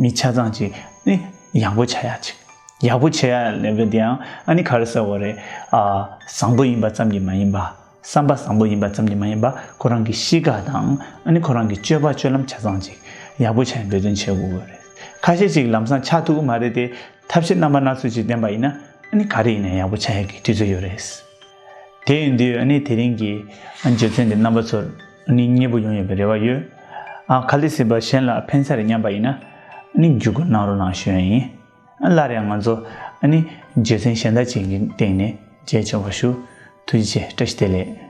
མི་ཆ་ཚང་ཅིག་ནི་ཡག་པོ་ཆགས་ཡ་ཅིག་ཡག་པོ་བྱེད་ཡ་ལབ་པ་དེའང་ཨ་ནི་ག་རེ་ཟེར་དགོས་རེད། ཨ་བཟང་པོ་ཡིན་པ་ཙམ་གྱིས་མ་ཡིན་པ། བསམ་པ་བཟང་པོ་ཡིན་པ་ཙམ་གྱིས་མ་ཡིན་པ། ཁོ་རང་གི་གཤིས་ཀ་དང་ཨ་ནི་ཁོ་རང་གི་སྤྱོད་པ་སྤྱོད་ལམ་ཆ་ཚང་ཅིག་ཡག་པོ་བྱ་ཡ་འབད་བརྩོན་བྱེད་དགོས་ཀྱི་རེད། ཁ་ཤས་ཅིག་ལམ་སང་ཆགས་ཐུབ་ཀྱི་མ་རེད་དེ། ཐབས་ཤེས་རྣམ་པ་སྣ་ཚོགས་ཅིག་བསྟེན་པ་ཡིན་ན་ཨ་ནི་ག་རེ་ཡིན་ན་ཡག་པོ་ཆགས་ཡ་གི་དུས་ཚོད་ཡོད་རེད། དེ་ཡིན་དུས་ཨ་ནི་དེ་རིང་གི་བརྗོད་ཚན་འདི་རྣམ་པ་ཚོར་ཨ་ནི་མཉེས་པོ་ཡོང་ཡོད་པའི་རེ་བ་ཡོད། ཨ་གལ་སྲིད་པ་གཞན་ལ་ཕན་ས་རེད་སྙམ་པ་ཡིན་ན་ཨ་ནི་བརྒྱུད་སྐུར་གནང་རོགས་གནང་ཞུ་ཡ་ཡིན། ཨ་སླར་ཡང་ང་ཚོ་ཨ་ནི་བརྗོད་ཚན་གཞན་དག་ཅིག་གི་སྟེང་ནས་མཇལ་ཆོག་པ་ཞུ། ཐུགས་རྗེ་ཆེ། བཀྲ་ཤིས་བདེ་ལེགས།